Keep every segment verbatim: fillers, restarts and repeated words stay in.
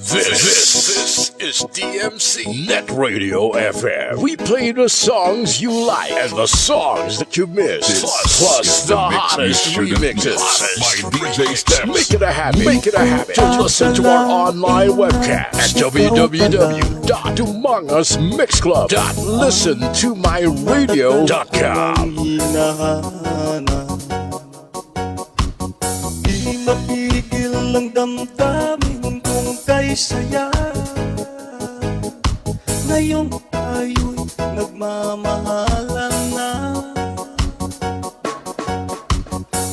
This, this, this is D M C Net Radio F M. We play the songs you like and the songs that you miss. Plus, plus the hottest remixes. By D J Steps. Make it a habit. Make it a habit to listen to our online webcast at w w w dot dumangas mix club dot listen to my radio dot com. Di mapigil ang damdamin kung kay saya. Ngayong tayo'y nagmamahalan na.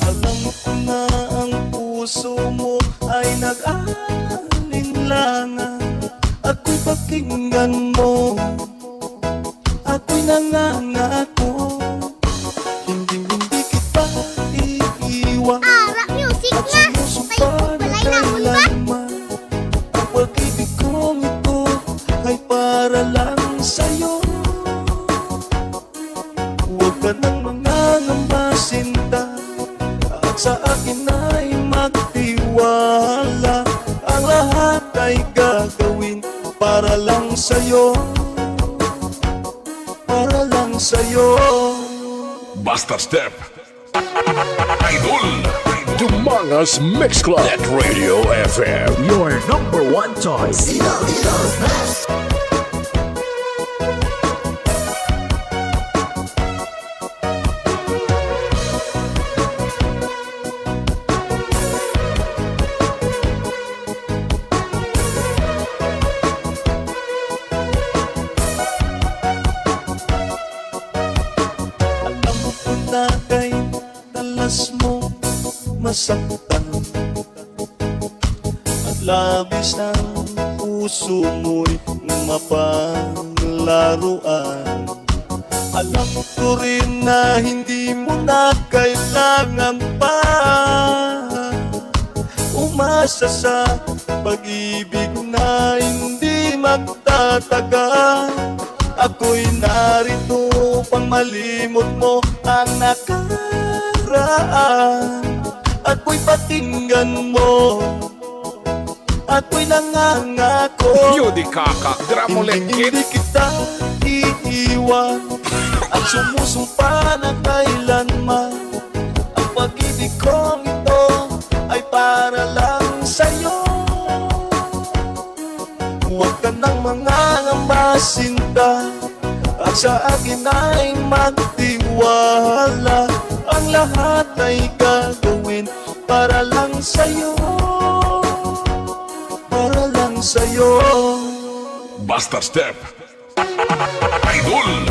Alam ko na ang puso mo ay nag-aalinlangan. Ako'y pakinggan mo. Ako'y nangangako, hindi, hindi kita iiwan. Ah, rock music nga. At sumusubaybay na kailanman. Ang pag-ibig kong ito ay para lang sa'yo. Huwag ka nang mangangamba, sinta. At sa akin ay magtiwala. Ang lahat ay gagawin para lang sa'yo. Para lang sa'yo. Basta Step. Idol. Dumangas Mix Club at Radio F M. Your number one choice. Iloilo's best. Alam ko na kay talas mo masaktan. At labis ang puso mo'y mapanglaruan. Alam ko rin na hindi mo na kailangan pa umasa sa pag-ibig na hindi magtatagal. Ako'y narito upang malimot mo ang nakaraan. Ako'y pakinggan mo. Ako'y nangangako. Yo, di kaka, gramo. Hindi, lekit. Hindi kita iiwan. At sumusumpa na kailanman. Ang pag-ibig kong ito ay para lang sa'yo. Huwag ka nang mangangamba, sinta. At sa akin ay magtiwala. Ang lahat ay gagawin para lang sa'yo. Para lang sa'yo. Basta Step. Idol.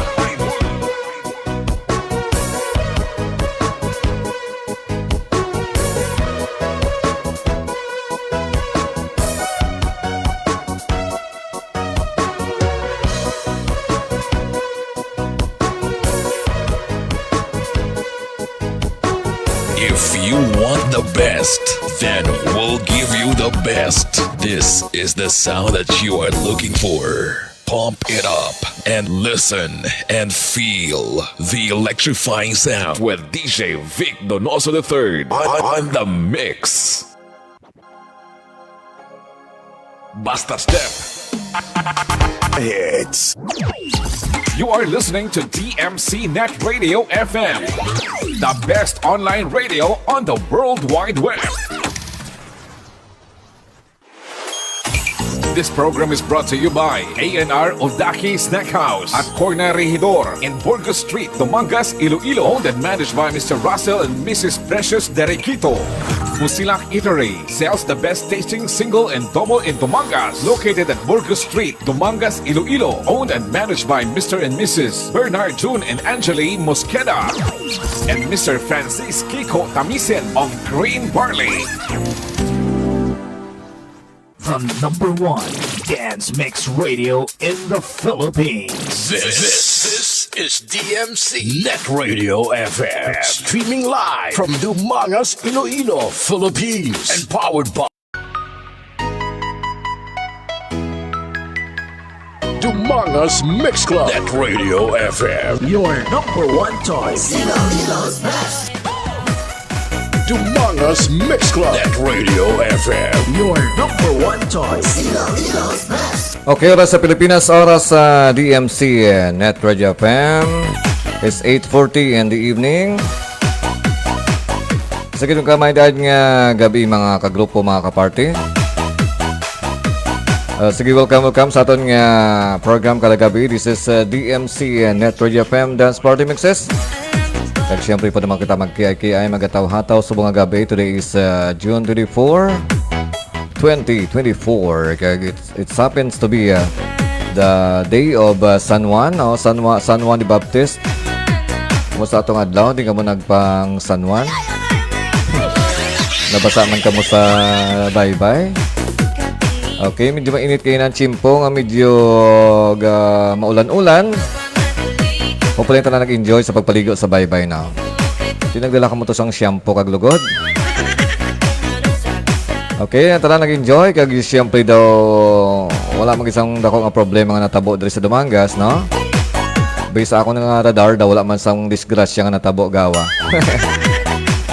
If you want the best, then we'll give you the best. This is the sound that you are looking for. Pump it up and listen and feel the electrifying sound with D J Vic Donoso the third on, on the mix. Basta Step. Hits. You are listening to D M C Net Radio F M, the best online radio on the World Wide Web. This program is brought to you by A N R Odaki Snack House at Corner Regidor in Burgos Street, Dumangas, Iloilo. Owned and managed by Mister Russell and Missus Precious Derequito. Musilak Eatery sells the best tasting single and double in Dumangas, located at Burgos Street, Dumangas, Iloilo. Owned and managed by Mister and Missus Bernard, June, and Angeli Mosqueda and Mister Francis Kiko Tamisen of Green Barley. The number one dance mix radio in the Philippines. This, this is D M C Net Radio F M. Streaming live from Dumangas, Iloilo, Philippines. And powered by Dumangas Mix Club. Net Radio F M. Your number one choice. Iloilo's best. Dumangas Mix Club at Radio F M. Your number one choice. Iloilo's best. Okay, oras sa Pilipinas, oras sa D M C, eh, Net Radio F M. It's eight forty in the evening. Sa gid nga may edad nga gabi, mga kagrupo, mga kaparty. Uh, sige, welcome, welcome sa aton nga program kada gabi. This is uh, D M C, uh, Net Radio F M Dance Party Mixes. Kag siyempre pa naman kita mag-K I K I, magataw-hataw sa mga gabi. Today is uh, June twenty-four, twenty twenty-four. Kag it, it happens to be uh, the day of uh, San Juan, no? San Juan, San Juan de Baptist. Kumusta atong adlaw? Di ka mo nagpang San Juan? Nabasa man ka mo sa baybay? Okay, medyo mainit kayo ng tiyempo nga medyo ga, maulan-ulan. Hopefully, tanan nag-enjoy sa pagpaligo sa baybay na. Di nagdala ka mo to sang shampoo kag lugod. Okay, ang tanan nag-enjoy kag siyempre daw wala mag isang dako nga problema nga natabo diri sa Dumangas, no? Based sa akon nga radar daw wala man sang disgrasya nga natabo gawa.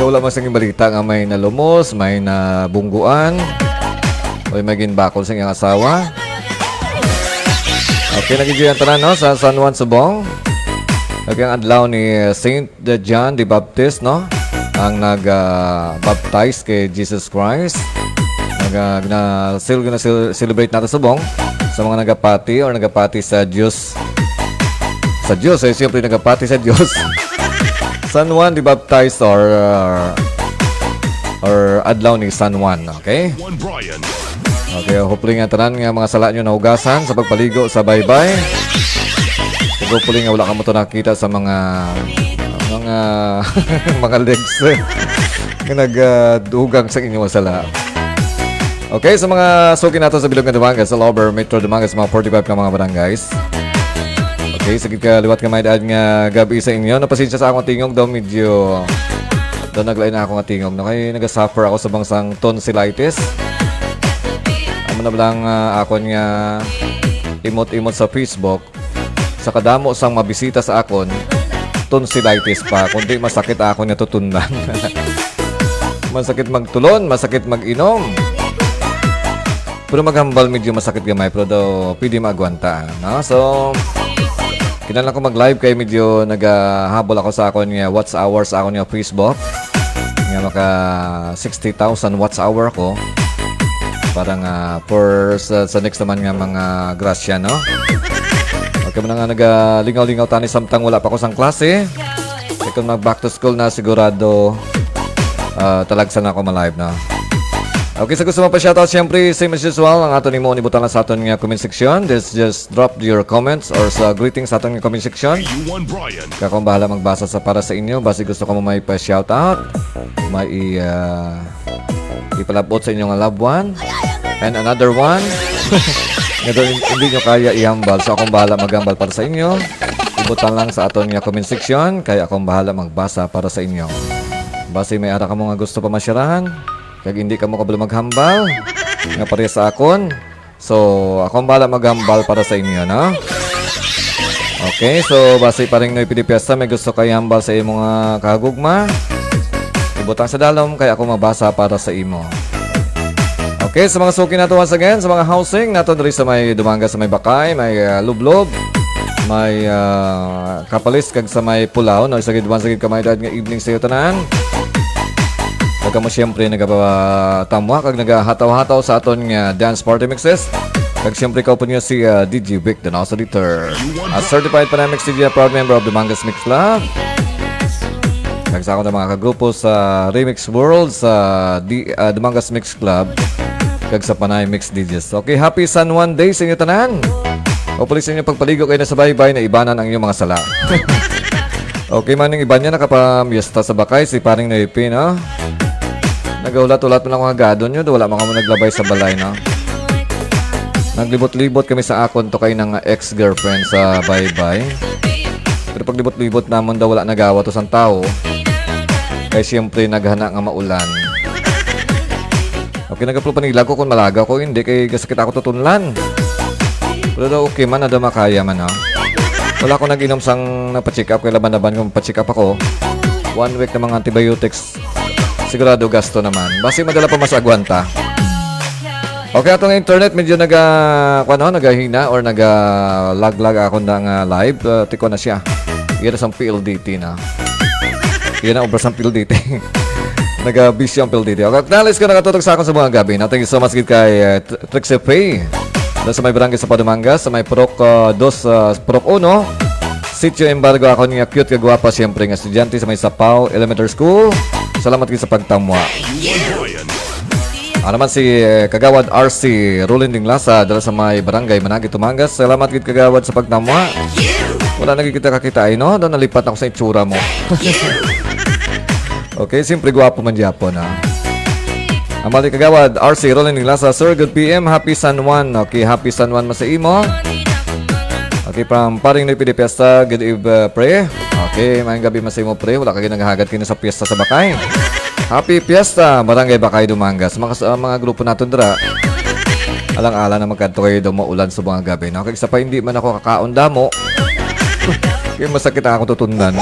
So, wala man sang balita nga may nalumos, may nabungguan, o may ginbakol sa iyang asawa. Okay, nag-enjoy ang tanan, no? Sa San Juan Subong. Okay, ang adlaw ni Saint the John the Baptist, no? Ang nag ah, baptize kay Jesus Christ. Nag ah, gina, sil, gina sil, celebrate nato subong sa mga nagapati or nagapati sa Dios. Sa Dios, eh, siyempre nagapati sa Dios. San Juan the Baptist or uh, or adlaw ni San Juan, okay? One Brian. Okay, hopefully nga tanan nga mga sala nyo nahugasan sa pagpaligo sa baybay. Hopefully nga wala ka mo to nakita sa mga mga mga legs nga nagdugang sa inyong sala. Okay, sa mga suki nato sa bilog nga Dumangas, sa Lover, Metro Dumangas, mga forty-five ka mga barangays. Okay, sa gikaliwat nga may edad nga gabi sa inyo, napasensya sa akong tingog daw medyo daw naglain na ako nga tingog, no? Kay nagasuffer ako sa bangsang tonsillitis. Amo na lang ah, akon nga imot-imot sa Facebook, sa kadamo sang mabisita sa akon, tonsillitis pa, kundi masakit akon nga tutunlan. Masakit magtulon, masakit mag-inom. Pero maghambal, medyo masakit gamay, pero daw pwede maagwanta, no? So, kinahanglan ko mag-live kay medyo nagahabol ako sa akon nga watch hour sa akon nga Facebook. Nga maka sixty thousand watch hour ko. Para nga for sa, sa next naman nga mga grasya, no? Okay mo na nga nagalingaw-lingaw tani samtang wala pa ko sang klase. Kay kung mag back to school na, sigurado ah, talagsa na ako ma-live na. Okay, sa gusto mo pa shoutout, siyempre, same as usual, ang ato nimo ni butang sa aton nga comment section. Just, just drop your comments or sa greetings sa aton nga comment section. Kaya akong bahala magbasa sa para sa inyo. Basi gusto ka mo may pa-shoutout, may i, ah, ipalabot sa inyo nga loved one. And another one, nga daw hindi nyo kaya ihambal. So akong bahala maghambal para sa inyo. Ibutang lang sa aton nga comment section. Kaya akong bahala magbasa para sa inyo. Basi may ara ka mo nga gusto pa masyarahan, kag hindi ka mo kabalo maghambal, nga pareha sa akon. So, akong bala maghambal para sa inyo, no? Okay, so basi paring Noy Pidi Fiesta, may gusto kay hambal sa imo nga kahagugma. Ibutang sa dalom kay ako mabasa para sa imo. Okay, sa mga suki nato once again, sa mga housing nato diri sa may Dumangas, sa may Bakay, may ah, Lublob, may ah, Kapalis kag sa may Pulao, no? Isa gid, once again, kamay dad nga evening sa iyo tanan. Kag kamo siyempre nagapatamwa kag nagahataw-hataw sa aton nga dance party mixes. Kag siyempre kaupo niyo si ah, D J Vic Denosa Dieter. A certified Panamix D J, a proud member of the Mangas Mix Club. Kag sa akong mga kagrupo sa Remix World sa D, ah, the Mangas Mix Club kag sa Panay Mix D Js. Okay, happy San Juan Day sa inyo tanan. Hopefully sa inyo pagpaligo kayo na sa baybay na ibanan ang inyong mga sala. Okay, maning iban niya nakapamyesta sa Bakay si Paring Noipi, no? Naghulat-hulat man ako nga gadon nyo, wala man kamo naglabay sa balay, no? Naglibot-libot kami sa akon to kay nang ex-girlfriend sa baybay. Pero paglibot-libot namon daw wala nagawa to sang tawo. Kay siyempre naghana nga maulan. Okay, nagaplo panilag ko kung malaga ko, hindi kay gasakit ako tutunlan. Pero daw okay man, ada makaya man ha. Wala ko nag-inom sang nagpa-check up, kay laban-laban kung pa-check up ako. One week na mga antibiotics. Sigurado gasto naman. Basi madala pa mas agwanta. Okay, atong internet medyo naga, kuwan, no, nagahina or naga-lag-lag ako na nga live. Uh, tiko na siya. Yan na sa P L D T na. Yan ang obra sa P L D T. Naga-busy ang P L D T. Okay, at least ka nakatutok sa akon sa mga gabi. No? Thank you so much gid kay uh, Tr- Trixie Faye. Doon sa may barangay sa Padumangas, sa may Prok uh, dos, uh, Prok uno. Sitio Embargo, ako niya cute kag gwapa, siyempre nga estudyante sa may Sapaw Elementary School. Salamat gid sa pagtamwa. Ano naman si eh, Kagawad R C Rolinding Lasa dala sa may barangay Managit Tumangas. Salamat gid Kagawad sa pagtamwa. Wala na gid kita kakita ay no, daw nalipat ako sa itsura mo. Okay, siyempre gwapo man gyapon ha. Ang balik Kagawad R C Rolinding Lasa, Sir, good P M, happy San Juan. Okay, happy San Juan man sa imo. Okay, from Paring Nipi de Fiesta, good eve, uh, pre. Okay, mayong gabi man sa imo, pre. Wala ka gid naghagad kini sa piyesta sa Bakay. Happy Fiesta, Barangay Bakay, Dumangas. Mga, uh, mga grupo naton dira. Alang-alang na magkadto kayo daw maulan sa mga gabi, no? Kag sa pa, hindi man ako kakaon damo. Kaya masakit ang akong tutundan.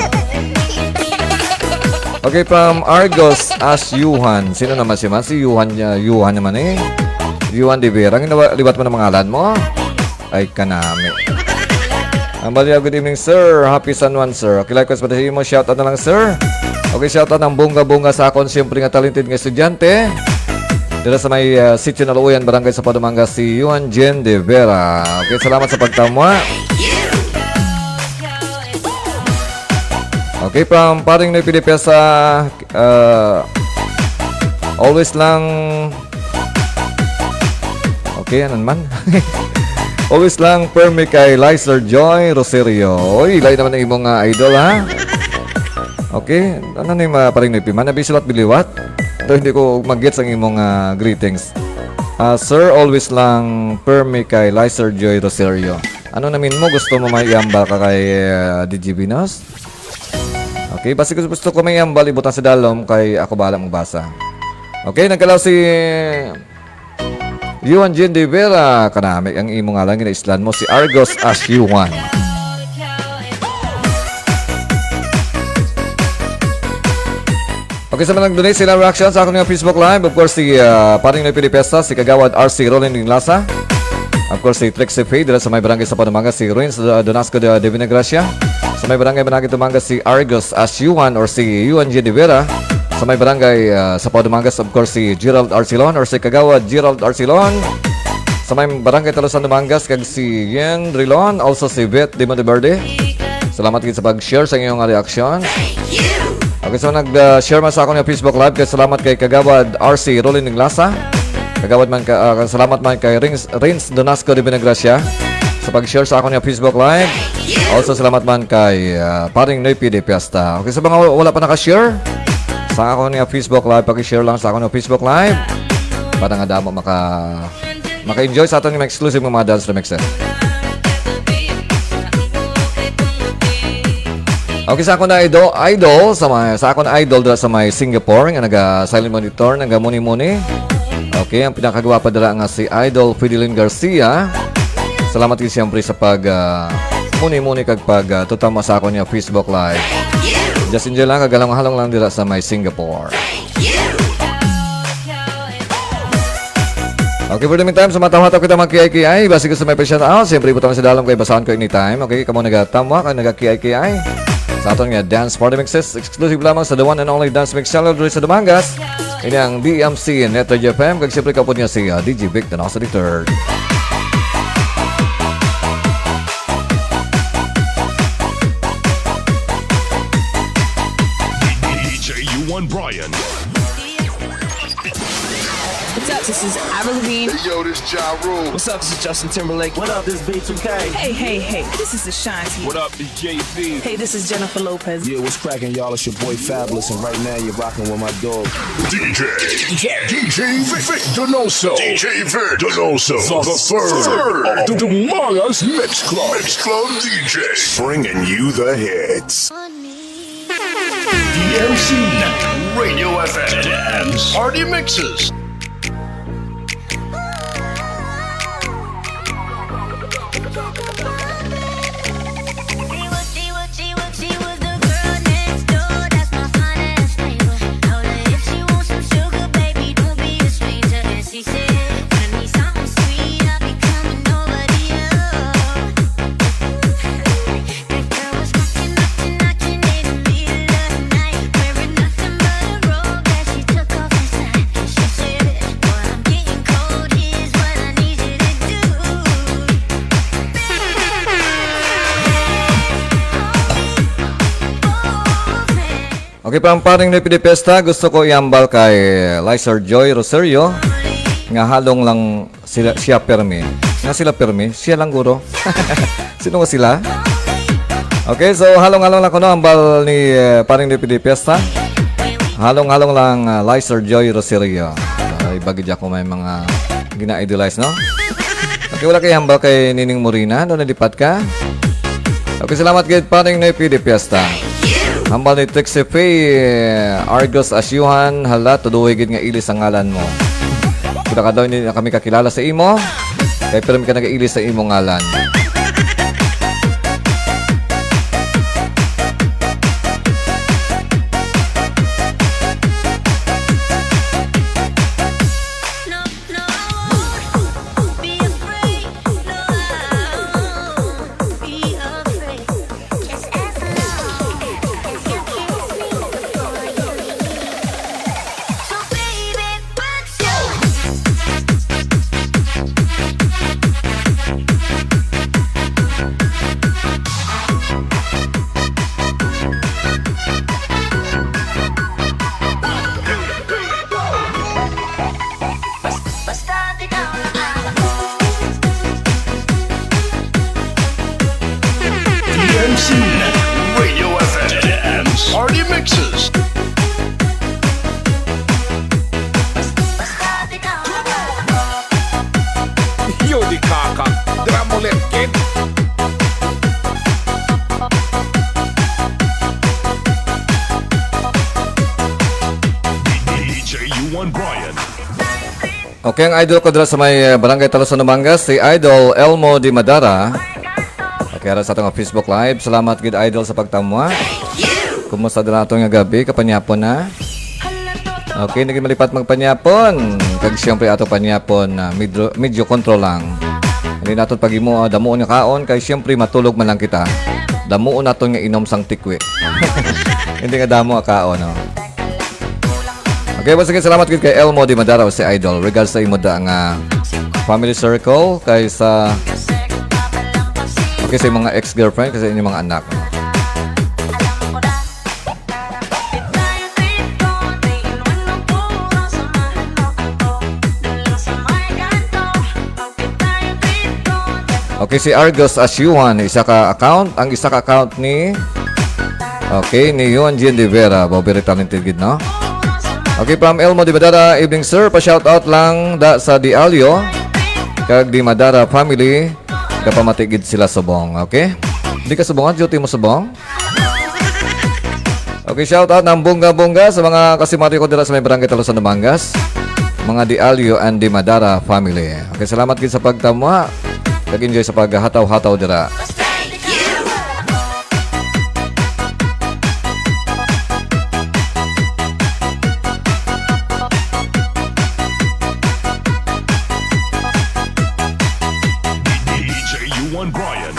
Okay, from Argos as Yuhan. Sino naman si man? Si Yuhan, uh, Yuhan naman eh. Yuhan de Vera. Ang nawa- liwat mo na mga ngalan mo? Ay, kanami. Ang Balya, good evening, sir. Happy San Juan, sir. Okay, likewise, pati sa imo, shout out na lang, sir. Okay, shout out ng bunga-bunga sa akon, siyempre nga talented nga estudyante. Dira sa may uh, Sitio Naluuyan, Barangay sa Padumangas, si Yuan Jen de Vera. Okay, salamat sa pagtamwa. Okay, from Paring Noy Pidipesa, uh, always lang Okay, ano man? Always lang permi kay Lizer Joy Rosario. Oy, lain naman ang imong ah, idol, ha? Okay, ano ni ma paring nipi man? Abi sulat biliwat? Ito hindi ko mag-gets ang imong ah, greetings. Ah, sir, always lang permi kay Lizer Joy Rosario. Ano namin mo? Gusto mo may iambal ka kay ah, D J Venus? Okay, basi gusto, gusto ko may iambal, ibutang sa dalom kay ako bahala magbasa. Okay, nagkalaw si Yuan Jin de Vera, kanami ang imo ngalan, ginaislan mo si Argos as Yuan. Okay, sa mga nag-donate sila reaction sa akong Facebook Live, of course, si ah, Paring Noy Pilipesa, si Kagawad R C Rolling Lasa, of course, si Trixie Faye, dira sa may barangay sa Panumangas, si Ruins uh, Donasco de, de Vinagracia, sa may barangay Managit Tumangas, si Argos as Yuan or si Yuan G de Vera, sa may barangay uh, sa Panumangas, of course, si Gerald Arcilon or si Kagawad Gerald Arcilon, sa may barangay Talusan Dumangas, kag si Yen Rilon, also si Beth de Monteverde. Salamat gid sa pag-share sa inyong reaction. Okay, so nag-share man sa akon nga Facebook Live, kay salamat kay Kagawad R C Rolling Lasa. Kagawad man ka, ah, salamat man kay Rins, Rins Donasco de Vinagracia sa pag-share sa akon nga Facebook Live. Also, salamat man kay ah, Paring Noy P de Fiesta. Okay, sa mga wa- wala pa naka-share sa akon nga Facebook Live, pag-share lang sa akon nga Facebook Live para nga damo maka maka-enjoy sa aton nga mga exclusive nga mga dance remixes. Okay, sa akon na idol, idol sa mga, sa akon idol dira sa may Singapore nga naga silent monitor, naga muni-muni. Okay, ang pinakagwapa dira nga si Idol Fidelin Garcia. Salamat gid siyempre sa pag ah, muni-muni kag pag ah, tutama sa akon nga Facebook Live. Just enjoy lang, kagalang-halong lang dira sa may Singapore. Okay, for the meantime, sa matawhat ako kita mag-K I K I, basi gusto may pa-shout out, siyempre, ibutang sa dalom kay basahan ko anytime. Okay, kamo nagatamwa, kag naga-K I K I. Sa aton nga Dance Party Mixes, exclusive lamang sa the one and only Dance Mix Channel diri sa Dumangas. Ini ang D M C Net Radio F M, kag siyempre, kapod niya si uh, D J Vic Denosa the third. D J U one Brian. What's up? This is Avril Lavigne. Yo, this Ja Rule. What's up? This is Justin Timberlake. What up? This B two K. Hey, hey, hey. This is Ashanti. What up? This Jay Z. Hey, this is Jennifer Lopez. Yeah, what's cracking, y'all? It's your boy Fabulous, and right now you're rocking with my dog. D J. D J. D J Vic, Vic Donoso. D J Vic Donoso. The third. The Dumangas Mix Club. Mix Club D J. Bringing you the hits. D M C Net Radio F M Dance Party Mixes. Okay, pang paring ni Pidi Pesta, gusto ko ihambal kay Lizer Joy Rosario nga halong lang sila, siya permi. Nga sila permi, siya lang guro. Sino nga sila? Okay, so halong-halong lang kuno hambal ni, eh, paring ni Pidi Pesta. Halong-halong lang, ah, Lizer Joy Rosario. Ay, bagid ako may mga gina-idolize, no? Okay, wala kay hambal kay Nining Morina, no, nalipat ka? Okay, salamat gid, paring Noy P de Fiesta. Hambal ni Trixie Faye, Argos Asyuhan, hala, tuduhi gid nga ilis ang ngalan mo. Pila ka daw hindi na kami kakilala sa imo, kay pero ka nag-ilis sa imo ngalan. Basta ikaw lang ang ako. T M C Radio F M Dance Party Mixes. Basta ikaw lang ang ako. Yo, di kaka. Dira mo ulit, kid. D J Yuan Brian. Okay, ang idol ko dira sa may, eh, Barangay Talusan, Batangas, si Idol Elmo Di Madara. Okay, ara sa atong Facebook Live. Salamat gid, Idol, sa pagtamwa. Kumusta dira ato nga gabi? Kapanyapon na? Okay, naging malipat magpanyapon. Kag siyempre ato panyapon na medyo, medyo kontrol lang. Hindi naton pagimo, ah, damo nga kaon kay siyempre matulog man lang kita. Damo naton nga inom sang tikwi. Hindi nga damo ang kaon, no? Okay, once again, salamat gid kay Elmo Di Madara, si Idol. Regards sa imo da nga family circle, kay sa, okay, sa mga ex-girlfriend, kay sa inyong mga anak. Okay, si Argos Asyuhan, isa ka account. Ang isa ka account ni, okay, ni Yuan Jin de Vera. Wow, very talented gid, no? Okay, from Elmo de Badara, "Evening, sir. Pa-shoutout lang da sa Di Alio kag Di Madara family. Kapamati gid sila subong," okay? Di ka subong, ah, duty mo subong? Okay, shout out ng bongga-bongga sa mga kasimati ko dira sa may Barangay Talusan, Batangas. Mga Di Alio and Di Madara family. Okay, salamat gid sa pagtamwa. Nag-enjoy sa paghataw-hataw dira. D J Yuan Brian.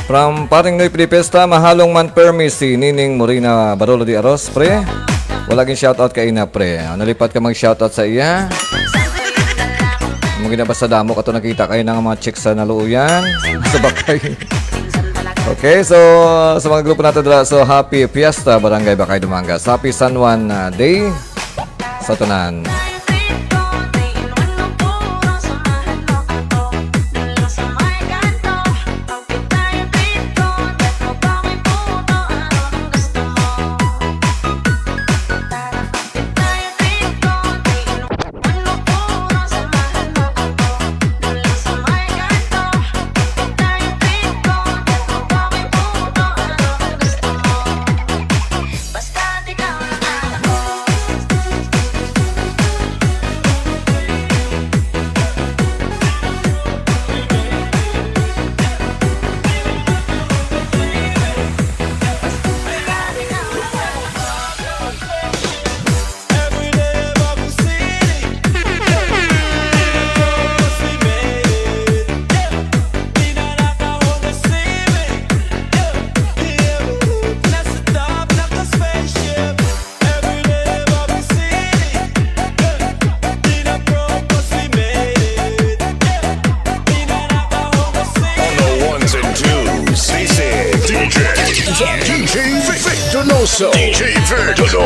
From Paring Noy Pilipesta, mahalong man permi si Nining Morina Barolo de Aros, pre. Wala gin shoutout kay ina, pre. Ah, nalipat ka mag-shoutout sa iya. Mo gina basta damo ka to nakita kay nga mga chicks sa naluoyan, sa bakay. Okay, so sa mga grupo nato dira, so happy fiesta, Barangay Bacay, Dumangas. Happy San Juan, ah, Day sa tanan.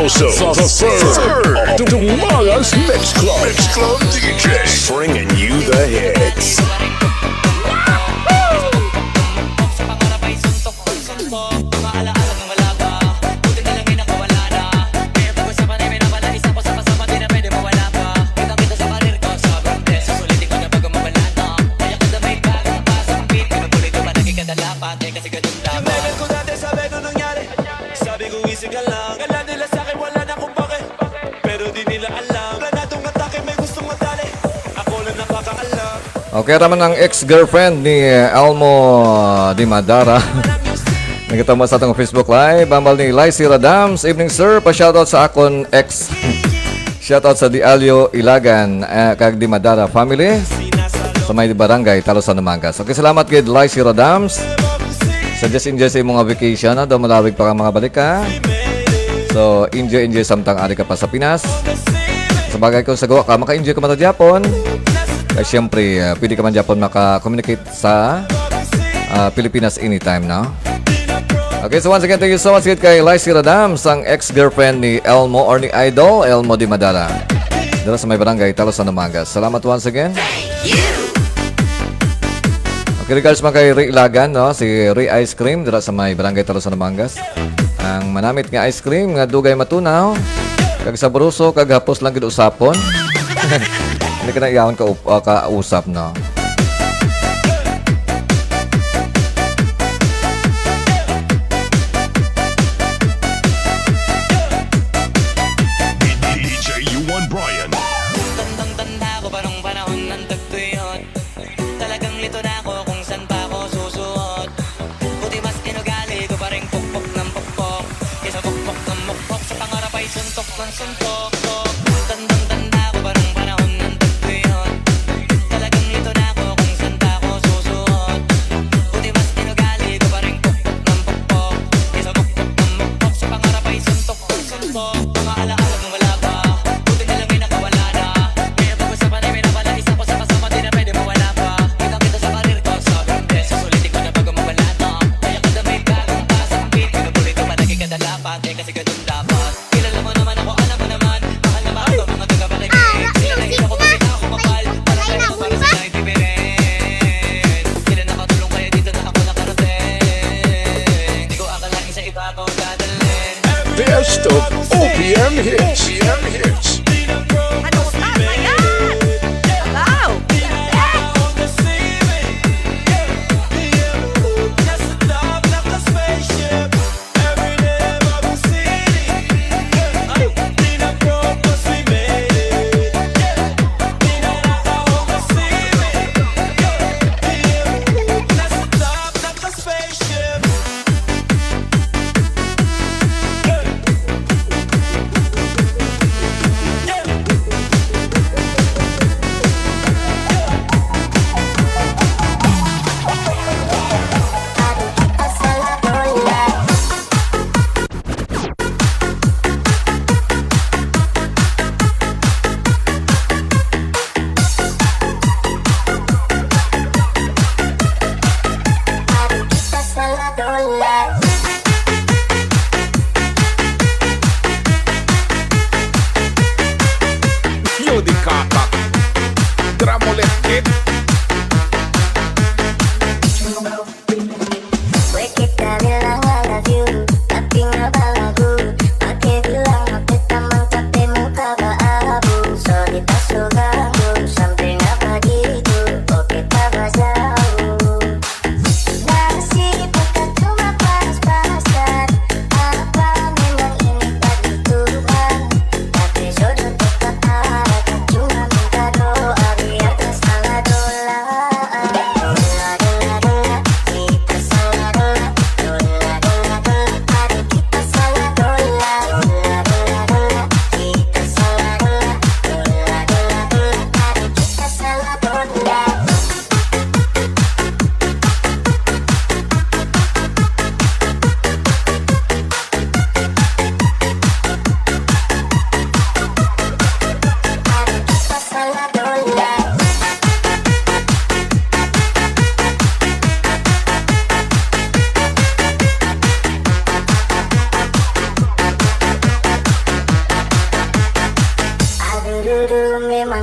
So, the third of Dumangas Mix Club. Mix Club D Js bringing you the hits. Yung level ko dati, sabi ko nangyari. Sabi ko easy ka lang. Kala nila sa akin wala na akong pake. Pero di nila alam. Planadong atake, may gustong madali. Ako lang napakaalam. Okay, raman ang ex-girlfriend ni, eh, Elmo Di Madara. Nagkatama sa atong Facebook Live. Ambal ni Lysie Radams. "Evening, sir. Pa-shoutout sa akon ex." Shoutout sa Dialio Ilagan, eh, kag Di Madara family sa may barangay Talusan, Dumangas. Okay, salamat gid, Lysie Radams. So, just enjoy sa imong vacation, ha? Daw malawig pa ka mga balik, ha? So, enjoy, enjoy samtang ari ka pa sa Pinas. Sa bagay, kung sa Goa ka, maka-enjoy ka man sa Japon. Kaya, siyempre, ah, pwede ka man Japon maka-communicate sa, ah, Pilipinas anytime, no? Okay, so once again, thank you so much gid kay Lysie Radam, sang ex-girlfriend ni Elmo or ni Idol, Elmo Di Madara. Dala sa may barangay, Talusan, Dumangas. Salamat once again. Okay, regards man kay Ray Ilagan, no? Si Ray Ice Cream, dala sa may barangay, Talusan, Dumangas. Ang manamit nga ice cream nga dugay matunaw, kag sabroso, kag hapos lang gid usapon. Hindi ka na iyawon ka up-, ah, ka usap, no? D J Yuan Brian. Tandang-tanda ko pa nung panahon ng tagtuyot. Talagang lito na ako kung saan pa ako susuot. Buti mas inugali ko pa rin pukpok ng pukpok kaysa pukpok ng mukpok. Sa pangarap ay suntok ng suntok. Tandang-tanda ko pa nung panahon ng tagtuyot. Talagang lito na ako kung saan pa ako susuot. Buti mas inugali ko pa rin pukpok ng pukpok kaysa pukpok ng mukpok. Sa pangarap ay suntok ng suntok. Mga alaala kung wala pa. Buti na lang ay nakawala na. Kaya pag-usapan ay may nawala. Isa ko sa kasama, di na pwede mawala pa. Kitang-kita sa karir ko, sa berde. Susulitin ko na bago mawala na. Kaya kada may bagong pasang beat, pinupulit ko palagi kada lapat. Eh, kasi ganun dapat. Kilala mo naman ako, alam mo naman. Mahal na mahal ko, mga taga-pakikinig. Sila na isa ko, pwede na ako mapal. Para tayo, para sila ay diferent. Sila nakatulong, kaya dito na ako nakarating. Di ko akalain sa iba ko dadalhin. Best of O P M hits. Ano ka ba yan? Hello? Judy Katak, Dramolet Kid.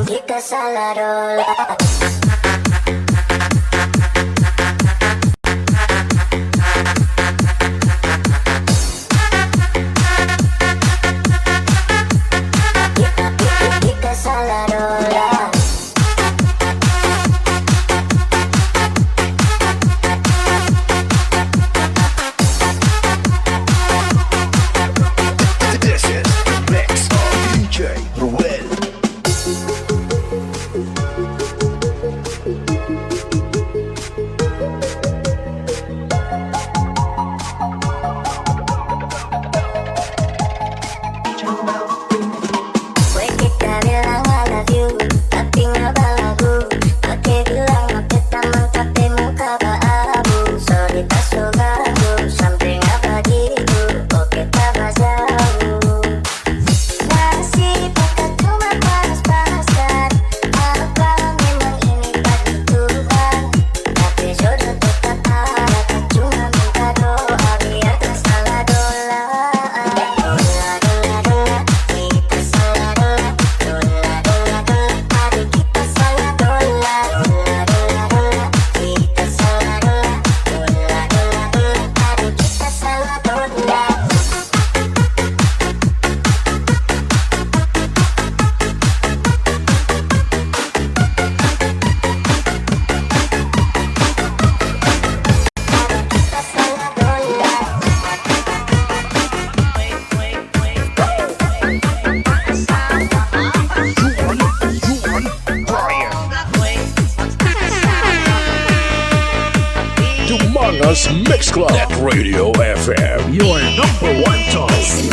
Kita sa Larola. Kita, kita, kita sa Larola. This is the mix of D J Ruel. Pwede ka bilang I love you, tapi nga balagu. Pwede bilang mapit naman, tapi mo kabaabu. Sorry, ta sugabu, something nga bagibu. Okay, ta bajabu. Nasi pagkatuman, panas-panasan. Abang memang ini pagtutuhan. Tapi jodoh tetap ada, cuma minta doa biar tak salah dola. Dola, dola, dola, kita salah dola. Dola, dola, dola, aduh kita salah dola. Dola, dola, dola, kita salah dola. Dola, dola, dola, aduh kita salah dola. Dumangas Mix Club at Radio F M. Your number one choice.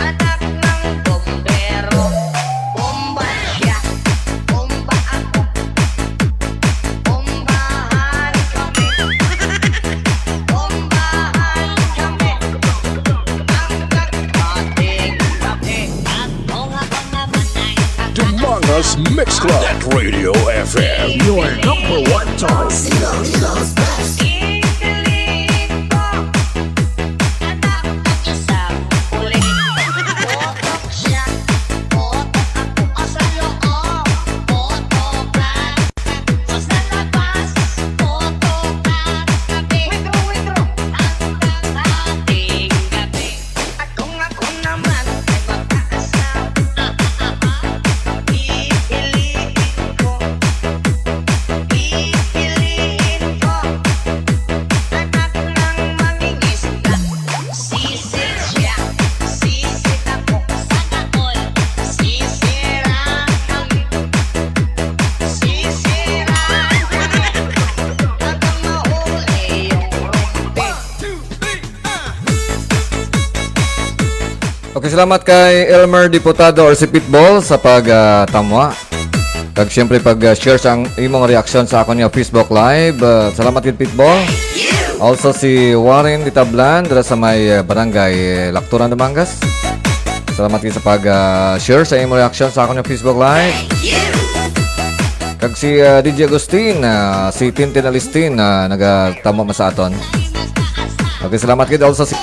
Anak ng bombero, bomba siya, bomba ako, bombahan kami, bombahan kami, hanggang ating gabi. Dumangas Mix Club at Radio F M. Your number one choice. Kung ako naman ay mag-aasawa, pipiliin ko, pipiliin ko, anak ng mangingisda. Sisi siya, sisi ako, sana all, sisi ra kami, sisi ra kami, hanggang mahuli yung rumpi. Okay, salamat kay Elmer Diputado or si Pitbull sa pag, ah, tamwa. Kag siyempre pag, ah, share sa ang imong reaksyon sa akon nga Facebook Live. Ah, salamat gid, Pitbull. Also si Warren Ditablan dira sa may, ah, barangay, eh, Lactoran, Dumangas. Salamat gid sa pag, ah, share sa imong reaksyon sa akon nga Facebook Live. Kag si, ah, D J Agustin, ah, si Tintin Alistin, ah, nagatamo man sa aton. Okay, salamat gid also si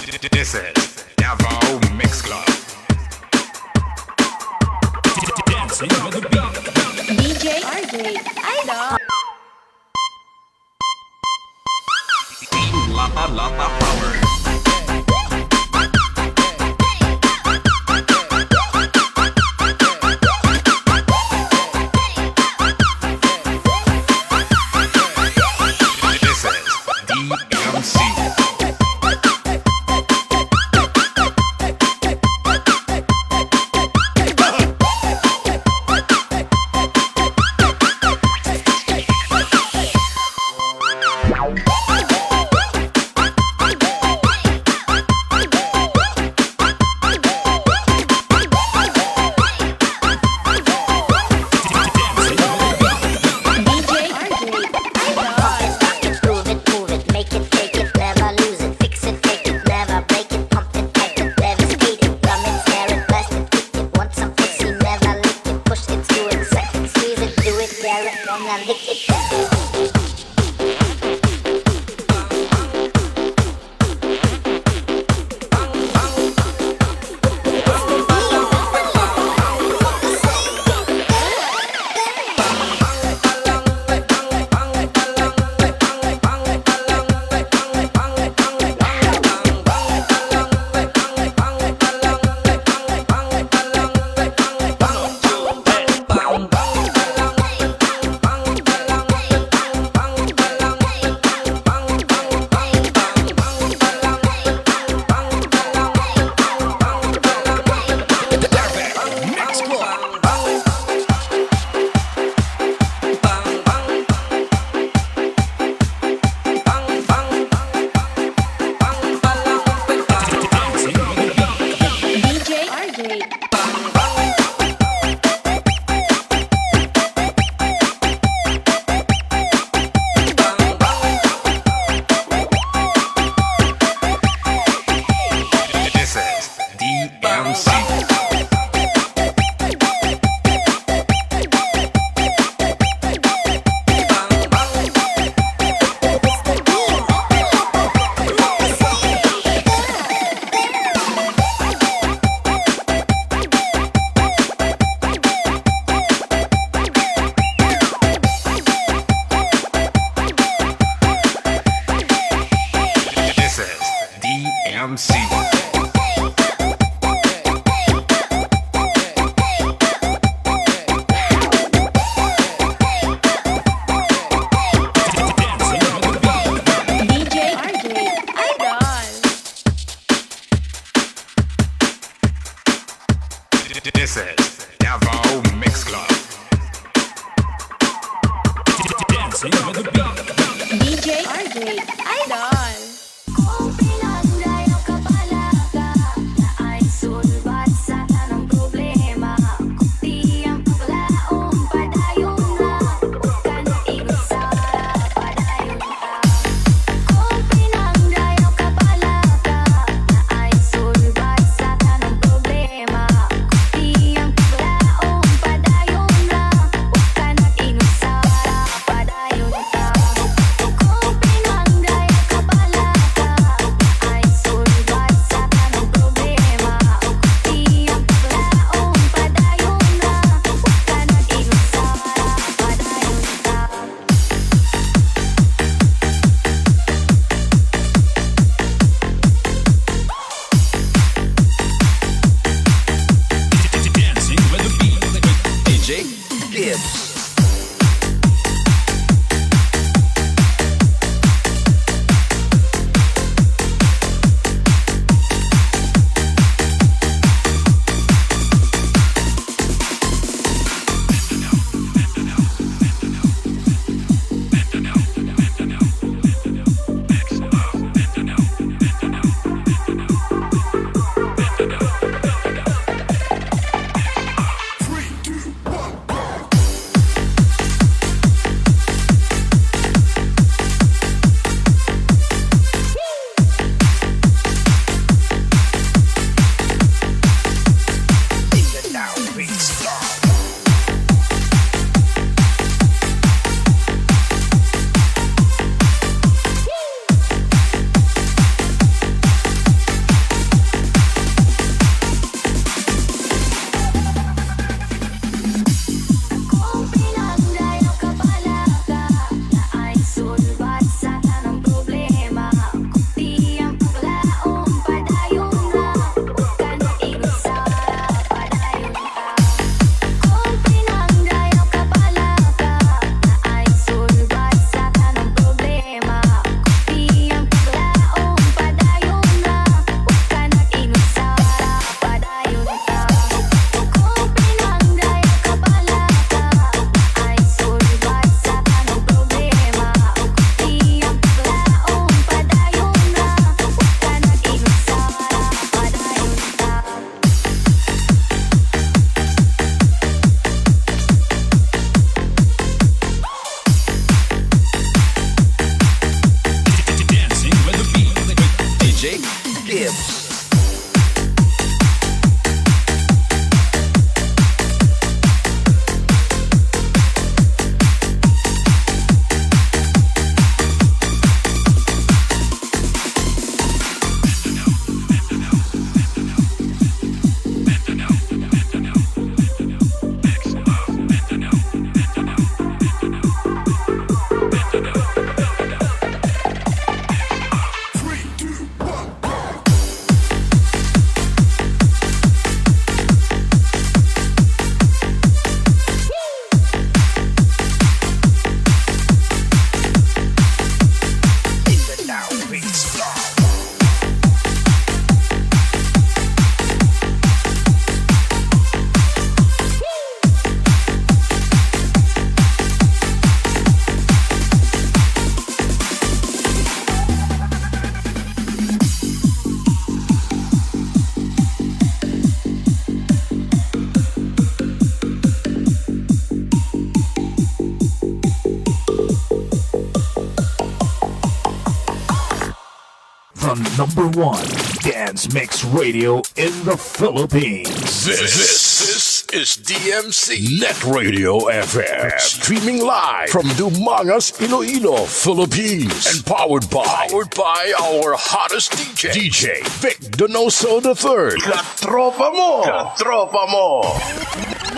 This is Davao Mix Club. Dancing with the beat. D J R J Idol. Team Lata Lata Power. This is D M C. D J R J Idol. Pump it, rock it, groove it, move it, make it, take it, never lose it, fix it, take it, never break it, pump it, tight it, devastate it, plumb it, stare it, blast it, kick it, want some pussy, never lick it, push it, screw it, suck it, squeeze it, do it, dare it, wanna lick it. D J R J. This is D M C. This is D M C. D J R J Idol. This is Davao Mix Club. Dancing with the beat. D J R J Idol. Kung pinangayo ka pala ka, na ay sulbad sa tanang problema. Kung tiyang paglaom padayon na, huwag ka na ilusara, padayon ka. Kung pinangayo ka pala ka, na ay sulbad sa tanang problema. Kung tiyang paglaom padayon na, huwag ka na ilusara, padayon ka. Kung pinangayo ka pa on number one dance mix radio in the Philippines. This, this is D M C Net Radio F M, streaming live from Dumangas, Iloilo, Philippines, and powered by, powered by our hottest D J, D J Vic Donoso the third. Katropa mo! Katropa mo!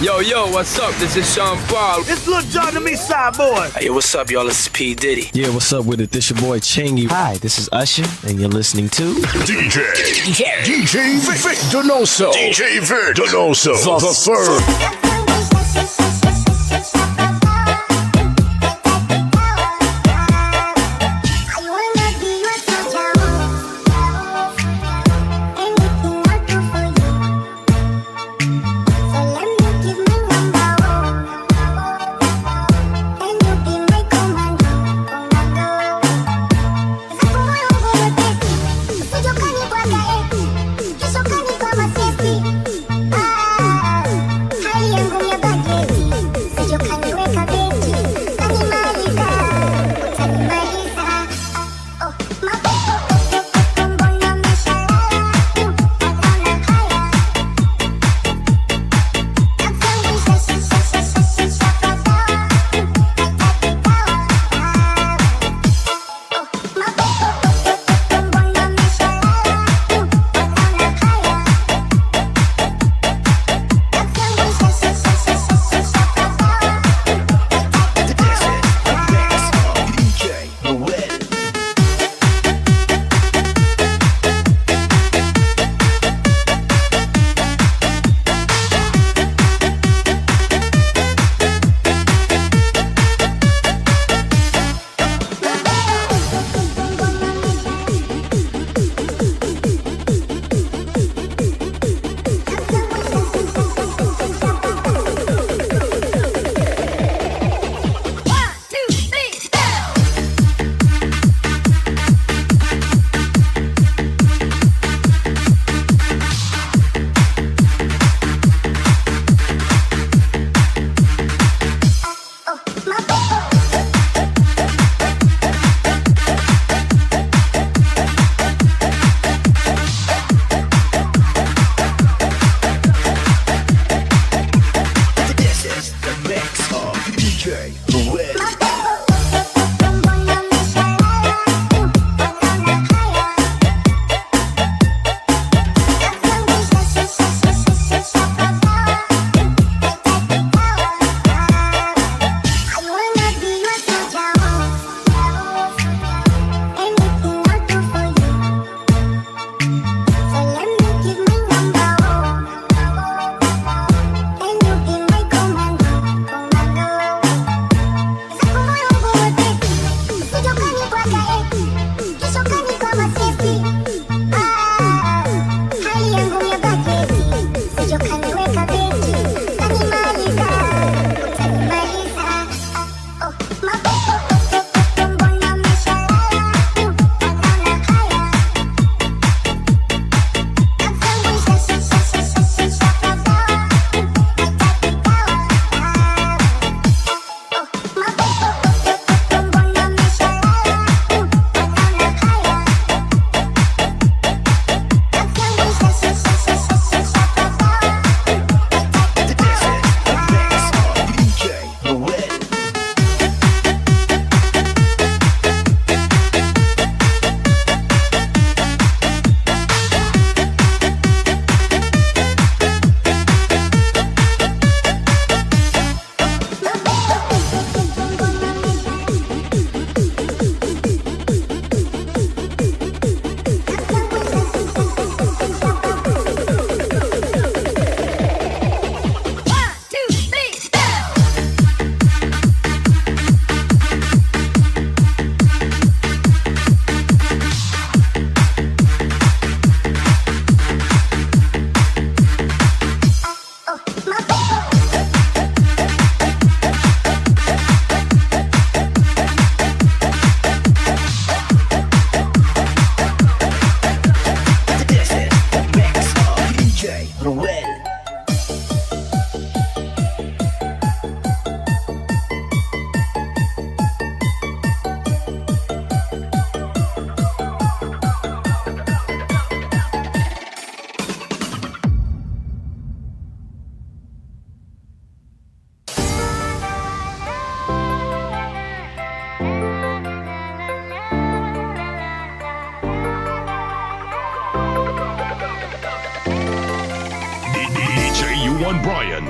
Yo, yo, what's up? This is Sean Paul. It's Lil Jon, the East Side Boy. Hey, what's up, y'all? It's P. Diddy. Yeah, what's up with it? This your boy Chingy. Hi, this is Usher, and you're listening to D J, D J, D J Vic, Vic Donoso. D J Vic Donoso, the, the third. This is the mix of D J Ruel. This is the mix of D J Ruel. D J Juan Brian.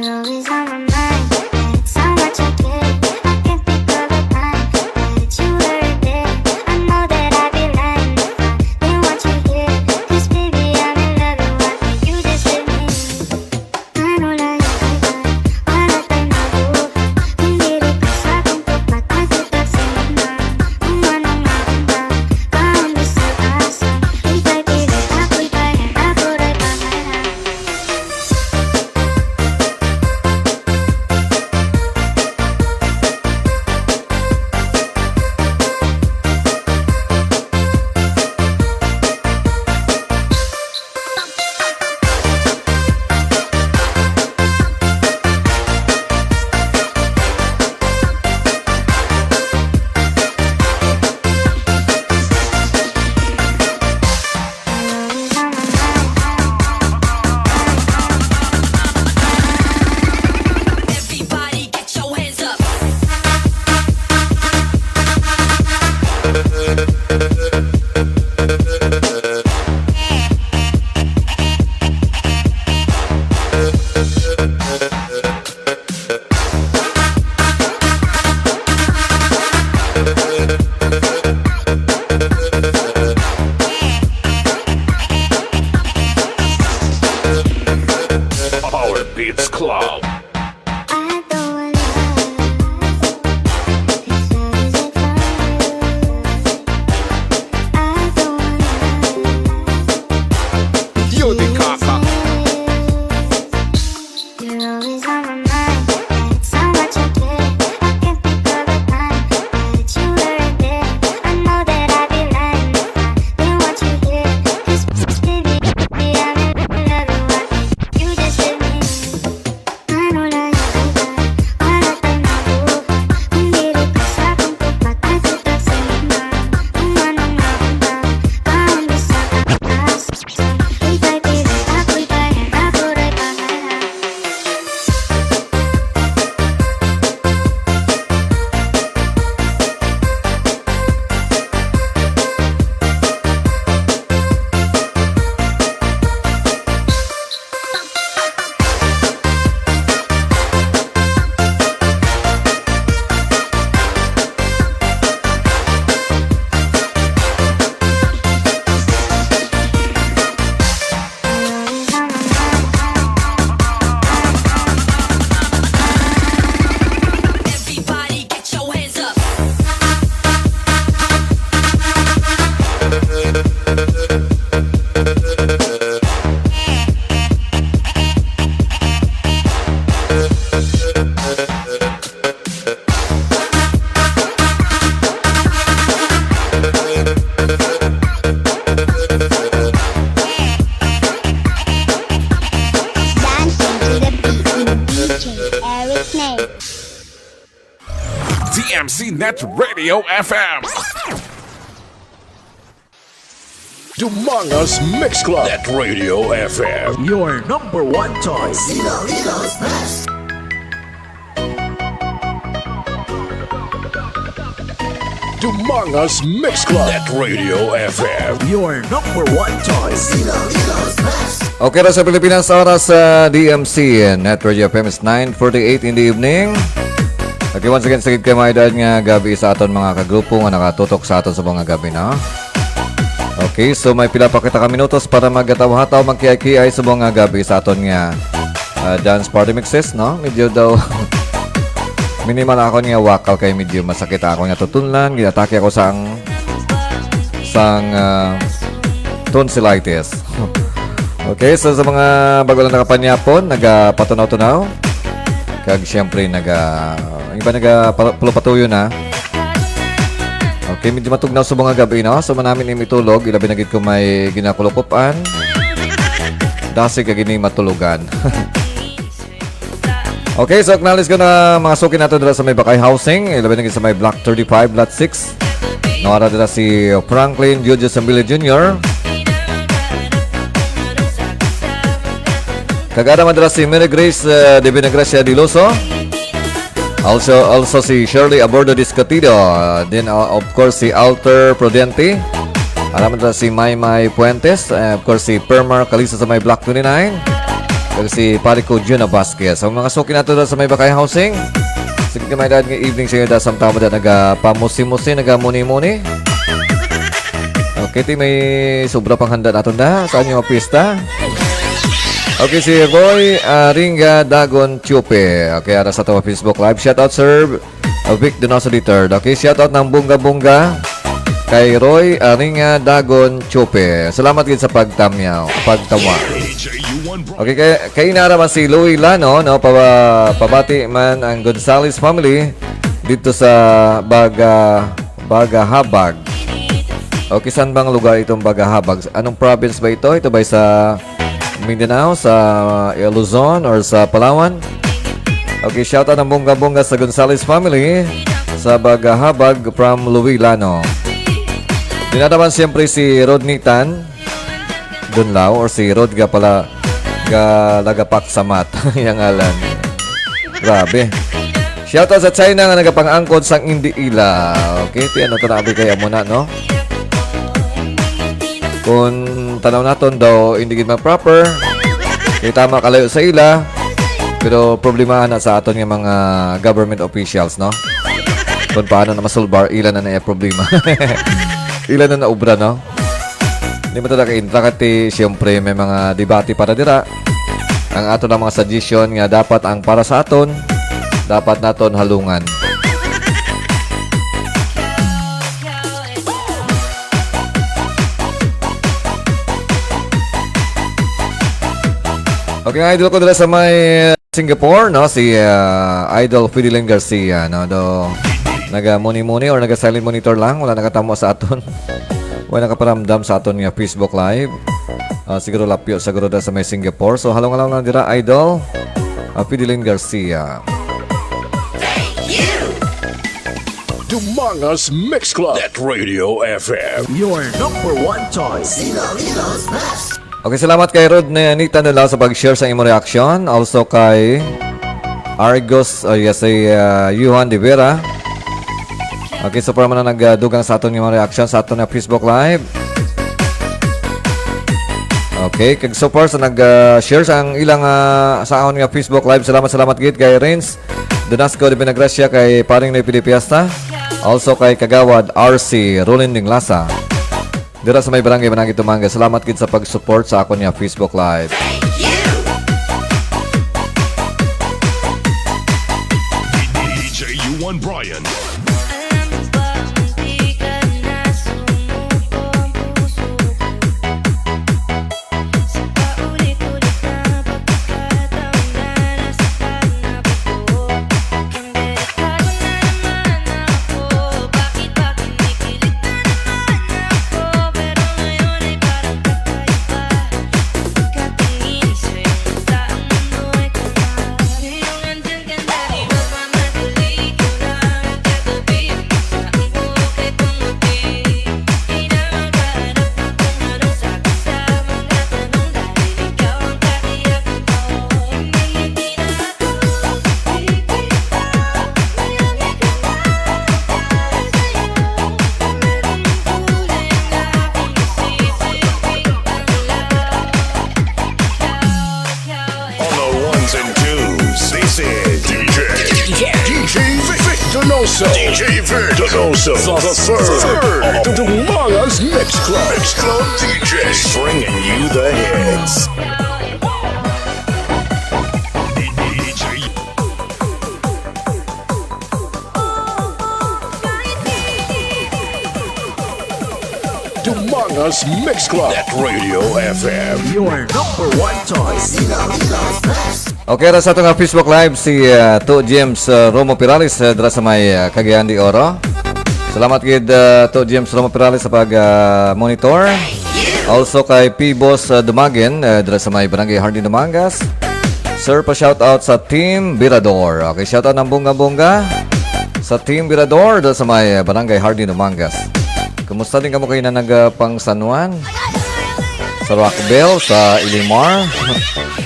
Always on my mind. It's how much I care. I can't think of a time that you were there. I know that I'd be lying if I didn't want you here. 'Cause baby, I'm in love with what you just did me. Ano lang yung kaiba? Wala tayo mabuhay. Kung dili ka sa akong tugma, tayo sa lima. Kung anong maramdaman, kaon di sa asa. Ika'y pilit, ako'y bayad, ako ray bahala. Everybody get your hands up. Power Beats Club. I don't want love. It's always a fire. I don't want love. Yun, di kaka. You're always on my mind. It's how much I care. I can't think of a time that you weren't there. I know that I'd be lying if I didn't want you here. 'Cause baby, I'm in love with what you just did me. Ano lang yung kaiba? Wala tayo mabuhay. Kung dili ka sa akong tugma, tayo sa lima. Kung anong maramdaman, kaon di sa taas. Ika'y pilit, ako'y bayad, ako ray bahala. Everybody get your hands up. Dancing to the beat with D J Eric Nate. D M C Net Radio F M. Dumangas Mix Club. Net Radio F M, your number one choice. Iloilo's best. Dumangas Mix Club. Net Radio F M, your number one choice. Iloilo's best. Okay ra sa Pilipinas, oras sa D M C, Net Radio F M is nine forty-eight in the evening. Okay, once again, sagid kay mga edad nga gabi sa aton mga kagrupo nga nakatutok sa aton sa mga gabi na. Okay, so may pila pa kita ka minutos para maghataw-hataw, magkiay-kiay sa mga gabi sa aton nga, ah, dance party mixes, no? Medyo daw minimal akon nga wakal kay medyo masakit akon nga tutunlan, ginatake ako sang, sang, ah, tonsillitis. Okay, so sa mga bago lang nakapanyapon, nagapatunaw-tunaw. Kag siyempre, naga, yung iba naga pa-, pulupatuyo na. Okay, medyo matugnaw sa mga gabi, no? So, manamin ni mitulog, ilabi na gid ko may ginakulukupan. Dasig ka gini matulogan. Okay, so acknowledge ko na mga suki nato dira sa may Bakay Housing, ilabi na gid sa may Block thirty-five, Lot six. Nawara dira si Franklin Jojo Sambili Junior. Kag ara man dira si Mary Grace, uh, de Vinagracia Diloso. Also, also si Shirley Abordo Discatido. Uh, then, uh, of course, si Alter Prudente. Ara man dira si Maymay Fuentes. Uh, of course, si Permar Calizo sa may Block twenty-nine. Kag si pare ko, Juna Vasquez. Ang mga suki nato sa may Bakay Housing. Sige, may dad nga evening sa inyo. Dasam tamo da nagapamusi-musi, nagamuni-muni. Okay, ti may sobra pang handa naton da sa inyong pista. Okay, si Roy, ah, Ringa Dagon Chupe. Okay, ara sa ato Facebook Live. Shout out, sir. Uh, Vic Donoso the third. Okay, shout out ng bongga-bongga kay Roy Aringa Dagon Chope. Salamat gid sa pagtamyaw, pagtamwa. Okay, kay, kay nara man si Louie Lano, no, pa, pabati man ang Gonzales family dito sa Baga, Bagahabag. Okay, saan bang lugar itong Bagahabag? Anong province ba ito? Ito ba sa Mindanao, sa, uh, Luzon, or sa Palawan? Okay, shout out ng bongga-bongga sa Gonzales family sa Bagahabag from Luilano. Dinadaman siyempre si Rodney Tan Dunlao, or si Rod ga pala, ga lagapak sa mat. Yang alan. Grabe. Shout out sa China nga nagapang-angkon sang indi ila. Okay, ti ano to na abi kay amo na, no? Kung tanaw naton daw, hindi gid ma-proper. Kay tama kalayo sa ila. Pero problema na sa aton nga mga government officials, no? Kung paano na masulbar, ila na na problema. Ila na na obra, no? Hindi mo talaga intra kati, siyempre, may mga debate para dira. Ang ato lang mga suggestion nga dapat ang para sa aton, dapat naton halungan. Okay, mga idol ko dira sa may Singapore, no, si, ah, Idol Fidelin Garcia, no, do nagamuni-muni or naga-silent monitor lang, wala nakatamo sa aton. Wala nakaparamdam sa aton nga Facebook Live. Ah, siguro lapyo sa guruda sa may Singapore. So, halong-halong lang dira, Idol, ah, Fidelin Garcia. Dumangas Mix Club at Radio F M. Your number one choice. Okay, salamat kay Rod na Nita Nula sa pag-share sa imong reaction. Also kay Argos, oh yes, si, ah, Johan de Vera. Okay, so para man na nagdugang sa aton nga mga reaction sa aton nga Facebook Live. Okay, kag so far sa nag-share sa ang ilang, ah, sa akon nga Facebook Live, salamat, salamat gid kay Renz Donasco de Benagracia, kay Paring Noy Pidi Piesta, also kay Kagawad R C Rolinding Lasa. Dira sa may Barangay Manangit Tumanga, salamat gid sa pag-support sa akon nga Facebook Live. D J Juan Brian. On the ones and twos, this is D J, D J Vic, Vic Donoso, D J Vic Donoso, the third, the third of the Dumangas Mix Club, Mix Club D Js, bringing you the hits. Dumangas Mix Club at Radio F M. Your number one choice. Okay, ra sa ato nga Facebook Live, si, ah, To James, ah, Romo Perales, ah, dira sa may, ah, Cagayan de Oro. Salamat gid, ah, To James Romo Perales sa pag, ah, monitor. Also kay P Boss, ah, Dumagen, ah, dira sa may Barangay Hardin, Dumangas. Sir, pa shout out sa Team Birador. Okay, shout out ng bongga-bongga sa Team Birador dira sa may, ah, Barangay Hardin, Dumangas. Kumusta din kamo kayo na nagpang San Juan? Sa Rockville, sa Ilimar,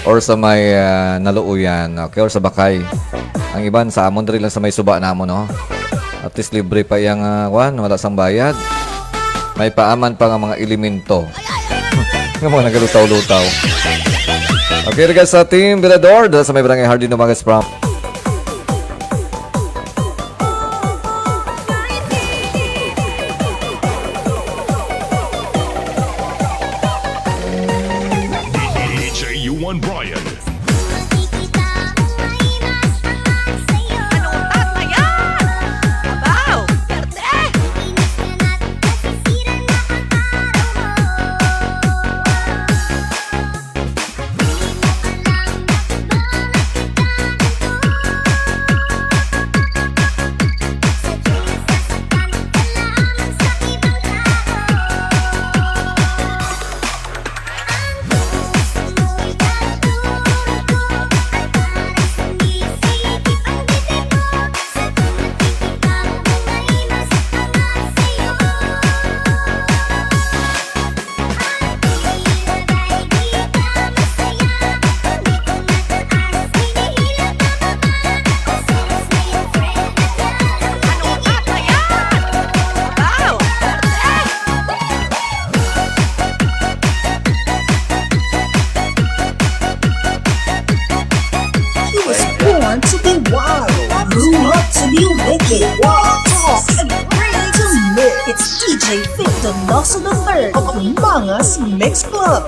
or sa may, ah, Naluuyan, okay, or sa Bakay. Ang iban sa amon diri lang sa may suba namo, no? At least libre pa yang, ah, kwan, wala sang bayad. May paaman pa nga mga elemento nga mga nagalutaw-lutaw. Okay, regards sa Team Birador, dala sa may Barangay Hardin Dumagas from D J U one Brian. Anong tata yan? Abaw! Perte! He was born to be wild, grew up to be wicked, wild talk, and ready to live. It's D J Victor Donoso the third of the Mangas Mix Club.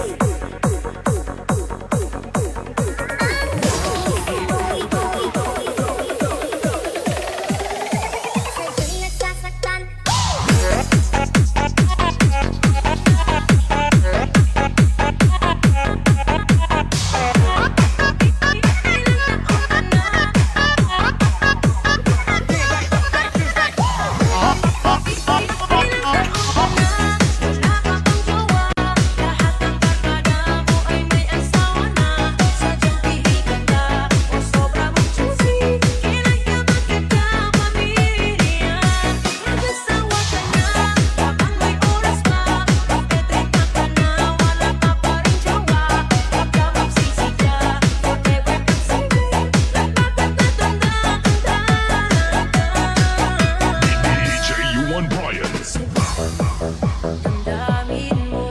D J U one Brian. Damdamin mo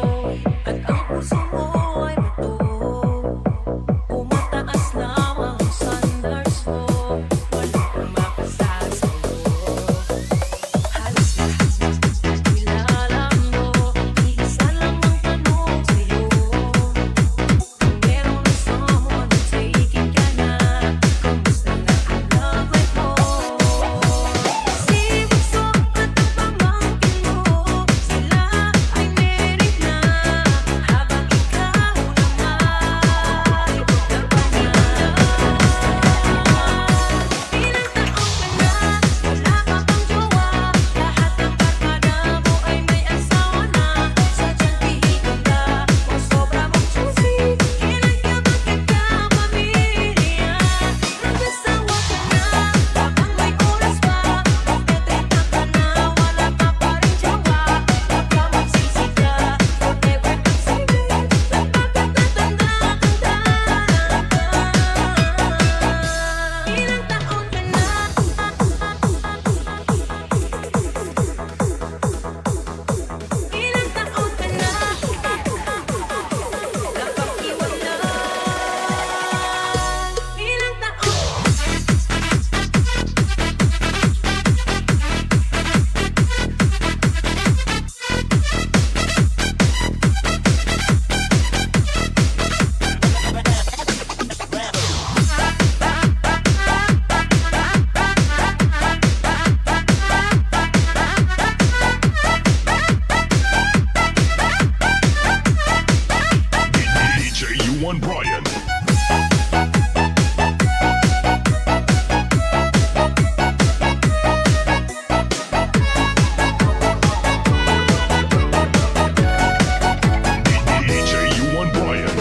at ang puso mo ay buto. Tumataas lamang ang standards mo. Walang makasasalo. Halos lahat ng kilala mo, iisa lang ang tanong sa'yo. Kung meron na someone na taking ka na, kamusta na ang love life mo? Si Bunso at ang pamangkin mo, sila ay married na, habang ikaw naman napanahon. Ilang taon ka na, wala ka pang jowa. Lahat ng barkada mo ay may asawa na. Sadyang pihikan ka o sobra mong choosy. Kailan ka magkakapamilya? Mag-asawa ka na, habang may oras pa. Magte-trenta ka na, wala ka pa rin jowa. Baka magsisi ka, forever ang single. Napakatatanda ka na. Ilang taon ka na? Ilang taon ka na? Nakapaghiwalay. Ilang taon? D J U one Brian. D J U one Brian.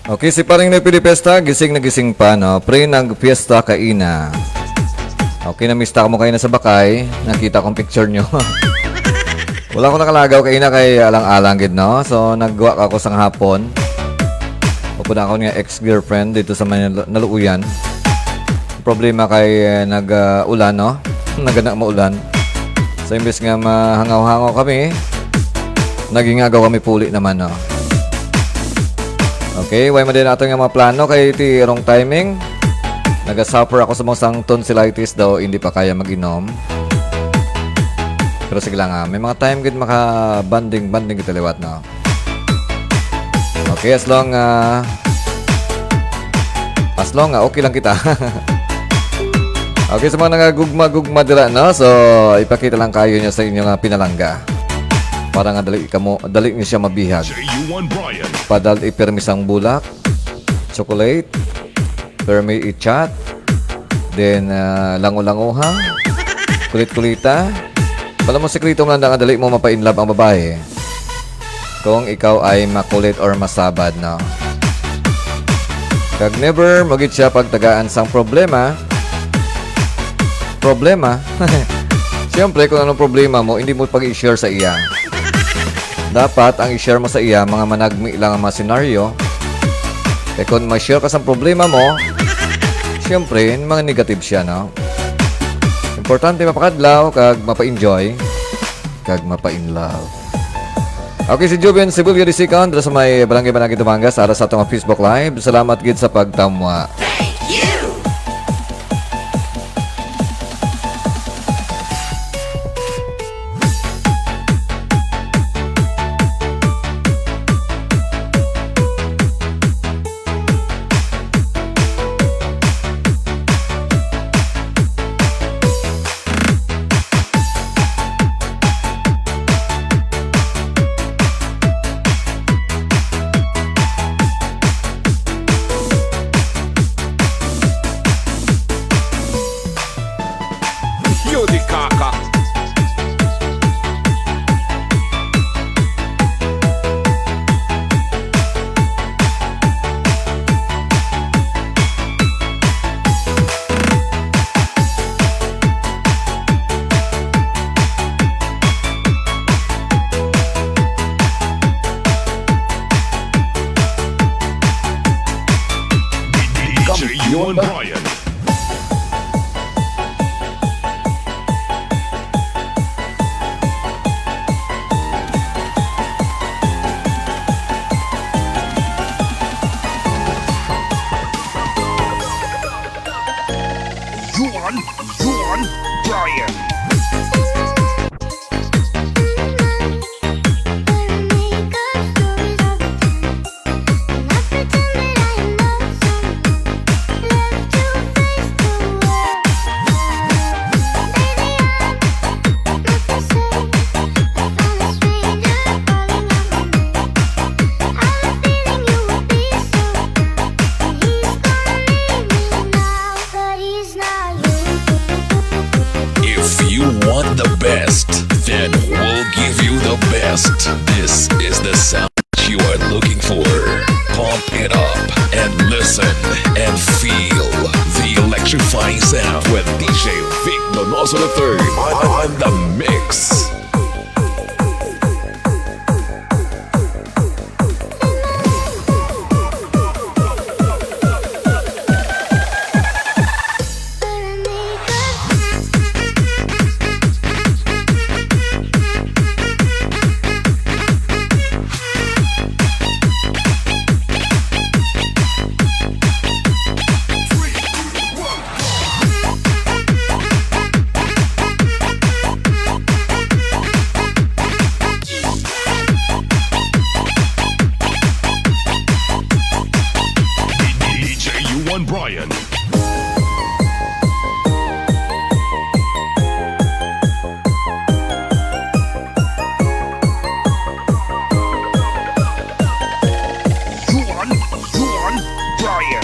Okay, si Paring Noy Pidi Pesta, gising na gising pa, no? Pre, nagpiesta kaina. Okay, namista ko mo kaina sa bakay. Nakita kong picture nyo. Wala ko nakalagaw kaina kay alang-alang gid, no? So, nagwa ka ko sang hapon. pud akon nga ex-girlfriend dito sa may nalu-, naluuyan. Problema kay, eh, nag, ah, ulan, no? Nagana maulan. So, imbes nga mahangaw-hangaw kami, naging agaw kami puli naman, no? Okay, way man din ato nga mga plano kay ti wrong timing. Nagasuffer ako sa mga sang tonsillitis daw, hindi pa kaya mag-inom. Pero sige lang, ah. May mga time gid maka-bonding, bonding kita liwat, no? Okay, as long, ah, as long, ah, okay lang kita. Okay, sa mga nangagugma-gugma dira, no? So, ipakita lang kayo niya sa inyo nga pinalangga. Para nga dali kamo, dali niyo siya mabihag. J U one Brian. Padal ipirmi sang bulak, chocolate, permi i-chat, then, ah, lango-languha, kulit-kulita. Wala mo sekreto nga nga dali mo mapa-in love ang babae kung ikaw ay makulit or masabad, no? Kag never mo gid siya pagtagaan sang problema. Problema? Siyempre, kung anong problema mo, hindi mo pag-i-share sa iya. Dapat ang i-share mo sa iya, mga managmi lang ang mga senaryo. Kay kung ma-share ka sa problema mo, siyempre, mga negative siya, no? Importante mapakadlaw kag mapa-enjoy kag mapa-in love. Okay, si Juven Sibulia the second, dira sa may Barangay Managin, Dumangas, ara sa atong Facebook Live. Salamat gid sa pagtamwa. Thank you! Yun, di kaka. D J Yuan Brian. Yuan, Yuan Brian. If you want the best, then we'll give you the best. This is the sound you are looking for. Pump it up and listen and feel the electrifying sound with D J Vic Donoso the third on the mix. D J Yuan Brian. Yuan, Yuan Brian.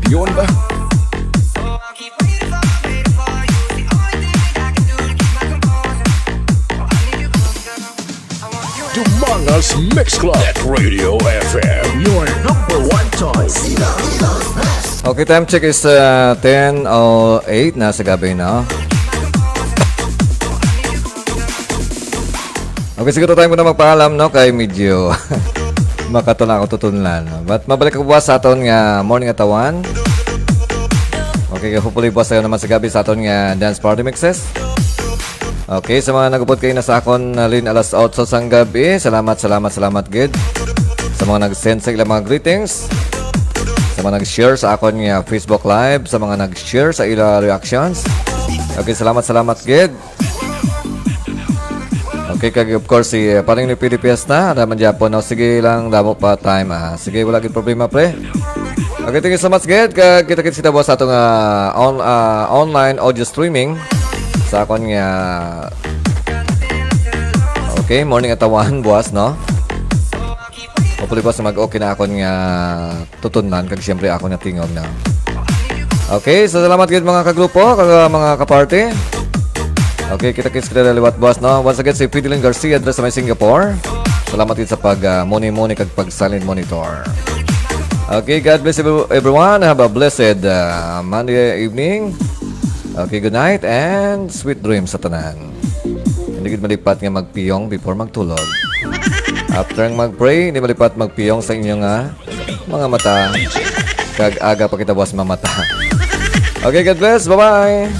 Yun ba? Dumangas Mix Club at Radio F M, your number one choice. Okay, time check is uh, ten oh eight na sa gabi, no? Okay, siguro tayo muna magpaalam, no? Kay medyo makatula ako tutunlan. But mabalik ko buwas sa aton nga morning atawan. Okay, hopefully buwas tayo naman sa gabi sa aton nga dance party mixes. Okay, sa mga nagupod kayo na sa akon, uh, Lin, alas otso sang gabi. Salamat, salamat, salamat, gid. Sa mga nag-send sa ilang mga greetings. Sa mga nag-share sa akon nga Facebook Live. Sa mga nag-share sa ilang reactions. Okay, salamat, salamat, gid. Okay, kag of course, si uh, Paring ni Pilipiesta, naman dyan po, no? Sige lang, damo pa time, ah. Sige, wala gid problema, pre. Okay, thank you so much, gid. Kag kita-kits kita buwas sa atong ah, on, ah, online audio streaming sa akon nga, okay, morning atawan buwas, no? Hopefully, buwas mag-okay na akon nga tutunlan, kag siyempre akon nga tingog na. Okay, so salamat gid, mga kagrupo, kag ah, mga kaparty. Okay, kita-kits kita liwat, boss, no? Once again, si Fideline Garcia, diri sa may Singapore. Salamat gid sa pag ah, muni-muni kag pag silent monitor. Okay, God bless every- everyone. Have a blessed uh, Monday evening. Okay, good night and sweet dreams sa tanan. Hindi gid malipat nga magpiyong before magtulog. After nga mag-pray, hindi malipat magpiyong sa inyo nga mga mata. Kag aga pa kita buwas mamata. Okay, God bless. Bye-bye.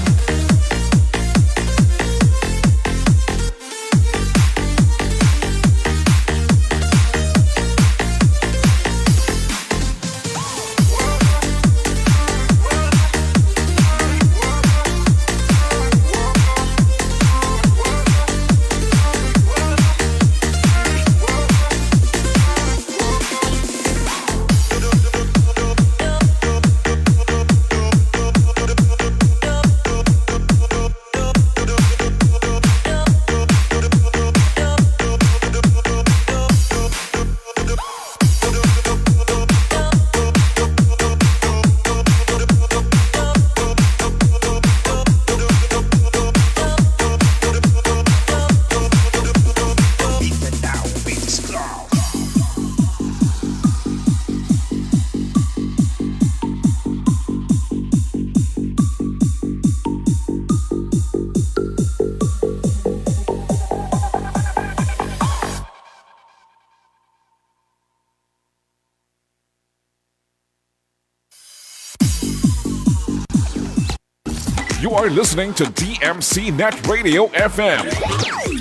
You are listening to D M C Net Radio F M,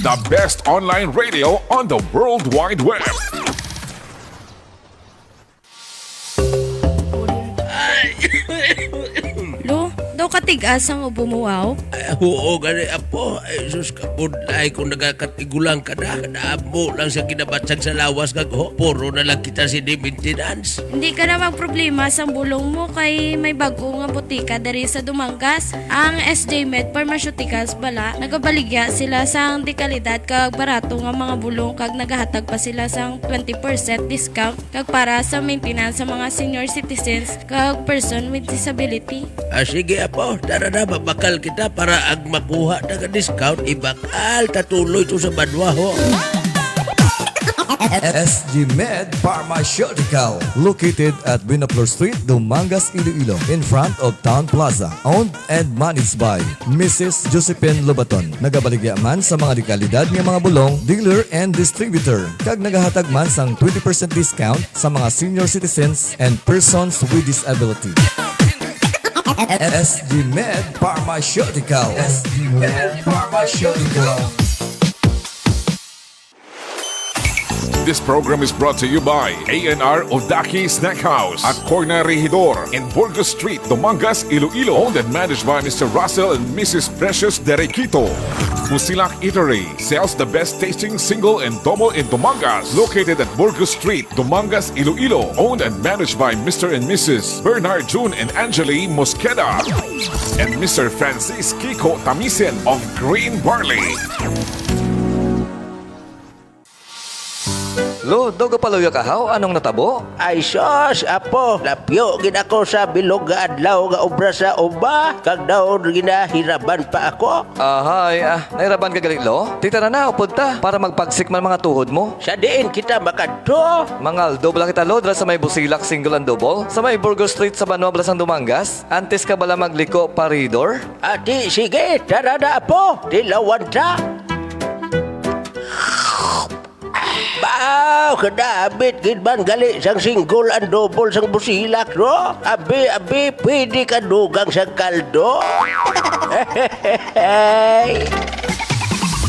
the best online radio on the World Wide Web. Lo, daw katigas ang ubo mo, wow. Ay, oo, gani, apo. Ay, sus, kabudlay kung nagakatigulang ka na. Kadamo lang sa kinabatsag sa lawas kag ho. Puro na lang kita si di maintenance. Hindi ka na magproblema sang bulong mo kay may bag-o nga botika diri sa Dumangas. Ang S J Med Pharmaceuticals bala, nagabaligya sila sang dekalidad kag barato nga mga bulong kag nagahatag pa sila sang twenty percent discount kag para sa maintenance sa mga senior citizens kag person with disability. Ah, sige, apo. Tara na, mabakal kita para ag makuha na ka discount, ibakal ta tuloy to sa banwa, ho. S G Med Pharmaceutical, located at Binaflor Street, Dumangas, Iloilo, in front of Town Plaza. Owned and managed by Missus Josephine Lobaton. Nagabaligya man sa mga dekalidad nga mga bulong, dealer and distributor, kag nagahatag man sang twenty percent discount sa mga senior citizens and persons with disability. S G Med Pharmaceutical. S G Med Pharmaceutical. This program is brought to you by A N R Odaki Snack House at Corner Regidor in Burgos Street, Dumangas, Iloilo. Owned and managed by Mister Russell and Missus Precious Derequito. Musilak Eatery sells the best tasting single and double in Dumangas. Located at Burgos Street, Dumangas, Iloilo. Owned and managed by Mister and Missus Bernard June and Angeli Mosqueda and Mister Francis Kiko Tamisen of Green Barley. Lo, daw gapaluya ka, haw? Anong natabo? Ay sus, apo, lapyo gid ako sa bilog nga adlaw nga obra sa uma, kag daw ginahiraban pa ako. Ahay, ah, nahiraban ka gali, lo? Tita na na, upod ta, para magpagsik man mga tuhod mo. Sa diin kita makadto? Mangaldo bala kita, lo, dira sa may Busilak Single and Double, sa may Burgos Street sa Banwa, Blasang Dumangas. Antes ka bala magliko, paridor? Ati, sige, tara na, apo, tilawan ta. Baw, kadabit gid man gali sang single and double sang Busilak, no? Abi, abi, pwede ka dugang sang kaldo.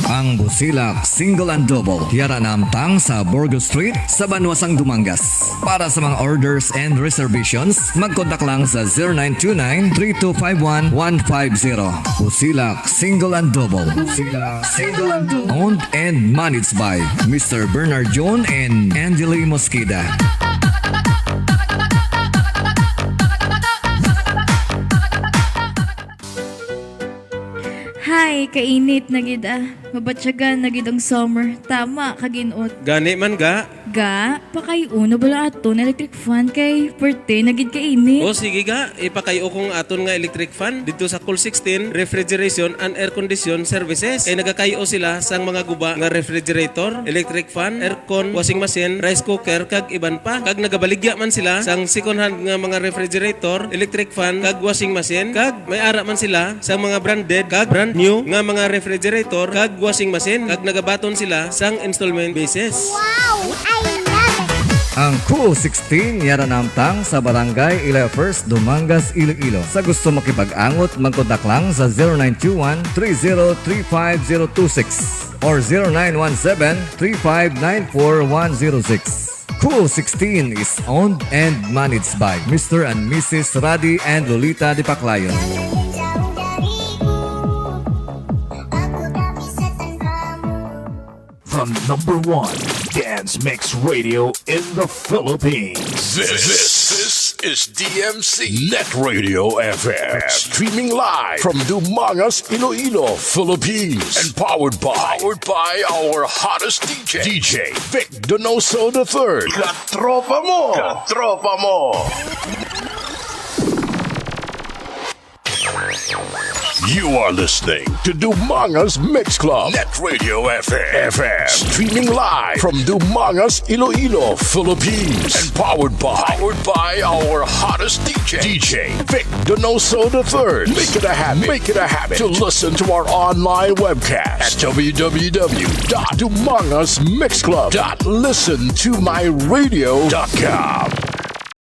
Ang Busilak Single and Double, yara namtang sa Burgos Street, sa Banwa sang Dumangas. Para sa mga orders and reservations, magkontak lang sa zero nine two nine, three two five one, one five zero. Busilak Single and Double. Busilak Single and Double. Owned and managed by Mister Bernard John and Angeli Mosqueda. Hay, kainit na gid ah. Mabatyagan na gid ang summer. Tama, kaginot. Gani man ga. Ga, pakay-o na bala aton electric fan kay perte na gid kainit. O sige ga, ipakay-o kong aton nga electric fan didto sa Cool sixteen Refrigeration and Air Condition Services. Kay nagakay-o sila sang mga guba nga refrigerator, electric fan, aircon, washing machine, rice cooker, kag iban pa. Kag nagabaligya man sila sang second hand nga mga refrigerator, electric fan, kag washing machine, kag may ara man sila sa mga branded kag brand new nga mga refrigerator kag washing machine, kag nagabaton sila sang installment basis. Wow! I love it! Ang Cool sixteen yara namtang sa Barangay Ilaya First, Dumangas, Iloilo. Sa gusto makipag-angot, magkontak lang sa zero nine two one, three zero three five zero two six or zero nine one seven, three five nine four one zero six. Cool sixteen is owned and managed by Mister and Missus Radi and Lolita Dipaclayon. The number one dance mix radio in the Philippines. This, this is D M C Net Radio F M. Streaming live from Dumangas, Iloilo, Philippines. And powered by, powered by our hottest D J, D J Vic Donoso the third. Katropa mo! Katropa mo! You are listening to Dumangas Mix Club, Net Radio F M, F M. Streaming live from Dumangas, Iloilo, Philippines. And powered by, powered by our hottest D J, D J Vic Donoso the third. Make it a habit, make it a habit to listen to our online webcast at W W W dot dumangas mix club dot listen to my radio dot com.